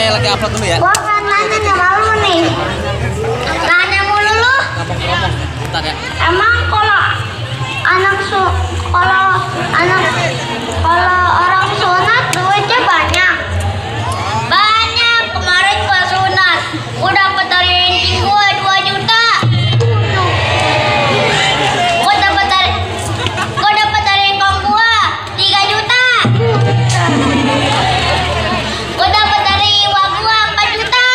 saya lagi upload dulu ya. Gua kan nanya nih malu nih. Nanya mulu lu. Ngomong-ngomong, bentar ya. Emang kalau orang sunat duitnya banyak. Banyak. Kemarin gua sunat, gua dapet dari incing gua 2 juta. Gua dapet dari engkong gua 3 juta. Gua dapet dari iwa gua 4 juta.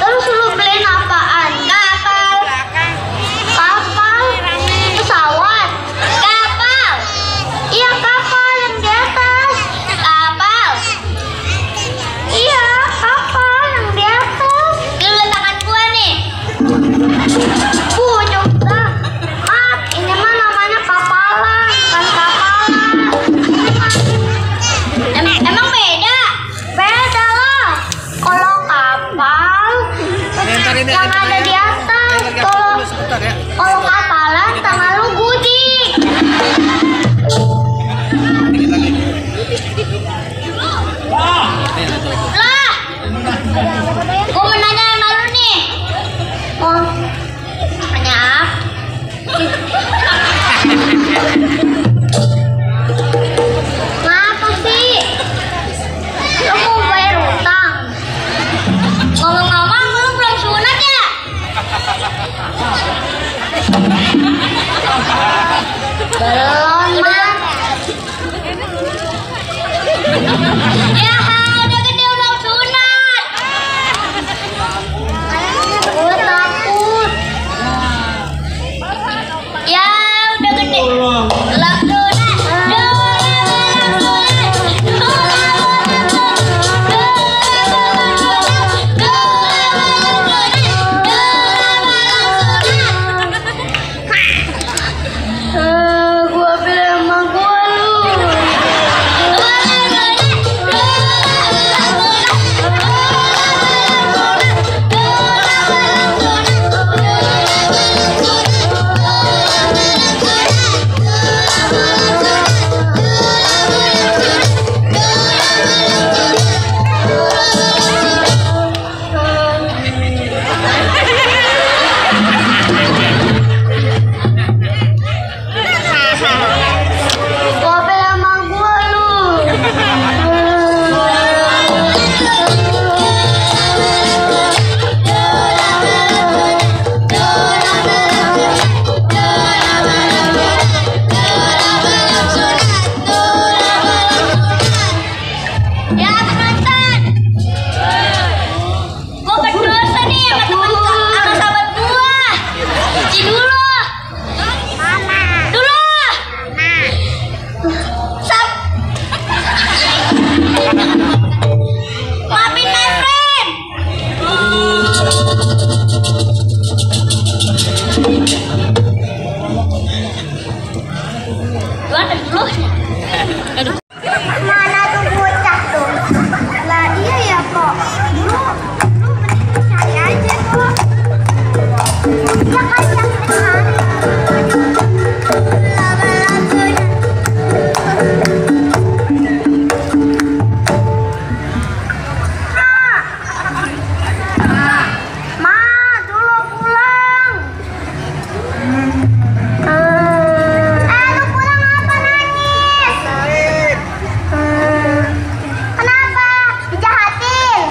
Terus lu beliin apaan? Kapal, pesawat, kapal. Iya kapal yang di atas. Kapal. Iya kapal yang di atas. Lu tangan gua nih. Juga. Mat, ini mah namanya kapalan, bukan kapalan. Emang beda? Beda lah. Kalau kapal yang ada di atas. Kalau kapalan tangan lu gudik. Lah, gua mau nanya sama lu nih. Oh, nanya ngapa sih? Lu mau bayar utang? Ngomong-ngomong, lu belum sunat ya? Belum, Mat. Ya, udah gede belum sunat. Gue takut. Ya, udah gede. Belum sunat. Gua bilang sama gua lu. Gua bilang sama gua lu. Ya penonton, gua berdosa nih sama sama sahabat gua. Cuci dulu. Dulu. Sap. Maafin my friend. Gua dulu. Aduh. Mana tuh bocah tuh? Lah iya ya kok. Lu mending saya aja kok. Ya kan yang hari. Ma, dulu pulang. Lu pulang apa nangis? Kenapa? Dijahatin?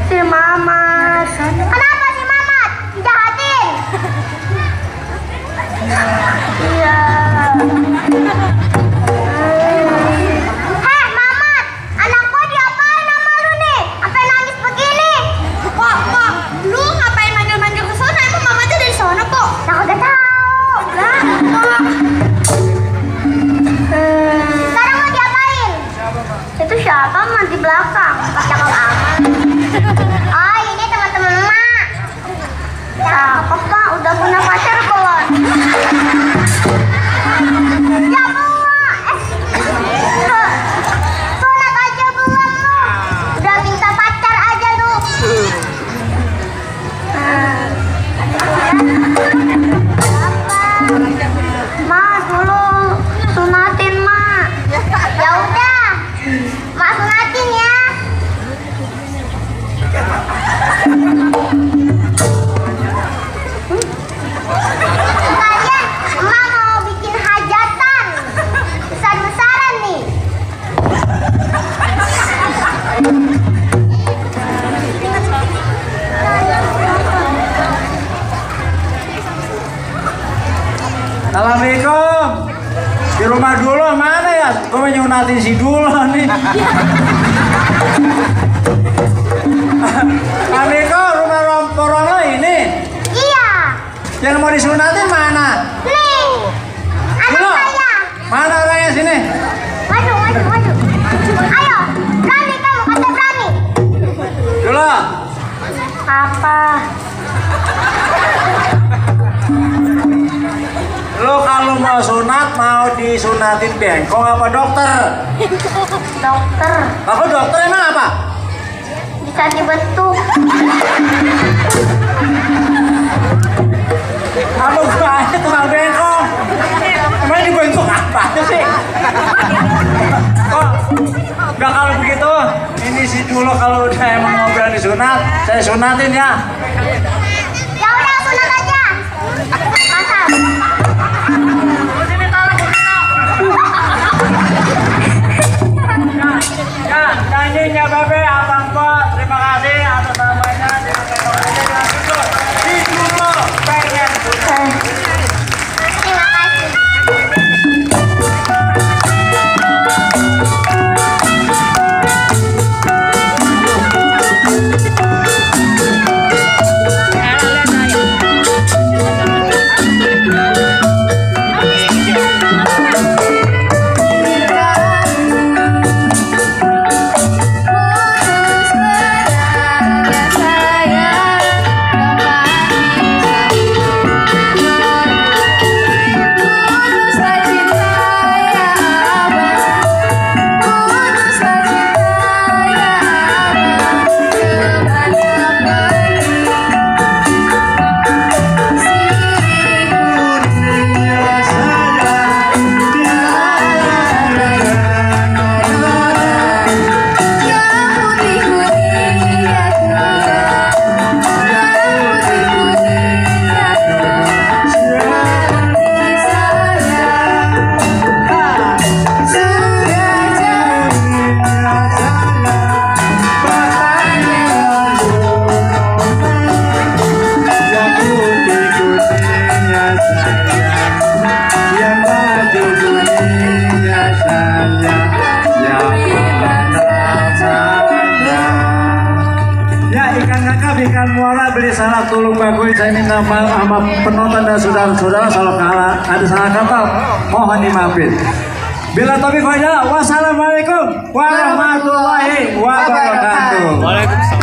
Si Mamat. Kenapa si Mamat? Dijahatin? Iya. Heh, Mamat, anak gua diapain sama lu nih? Sampai nangis begini? Kok, lu ngapain manggil-manggil ke sana? Emang Mamatnya dari sana kok? Nah, udah tahu. Lah, kok. Sekarang mau diapain? Itu siapa Mat di belakang? Cakep amat. Oh, ini teman-teman emak. Cakep Pak, udah punya pacar belum? Ya belum. Sunat aja belum lu. Udah minta pacar aja lu. Ma, dulu sunatin Ma. Ya udah. sunatin si Dula nih. Amiko, rumah Romporono ini? Iya. Yang mau disunatin mana? Nih. Anak Dulu. saya. Mana orangnya sini? Maju. Ayo, berani kamu, kata berani. Dulu. Apa? Lo kalau mau sunat, mau disunatin bengkong apa dokter? Dokter. Aku dokter emang apa? Bisa dibentuk. Apa gue tukang bengkong? Emang dibentuk apa sih? Kok udah kalau begitu, ini si Dulu kalau udah emang mau berani sunat, saya sunatin ya. Ya udah, sunat aja. Mantap. Ya, nyanyinya Babe, Abang Po, terima kasih atas namanya. Si Dulu pengen sunat. Terima kasih. Ikan muara beli salah tulung bagus. Saya minta maaf sama penonton dan saudara-saudara kalau ada salah kata mohon dimaafin. Bila taufiq wal hidayah, wassalamualaikum warahmatullahi wabarakatuh. Waalaikumsalam.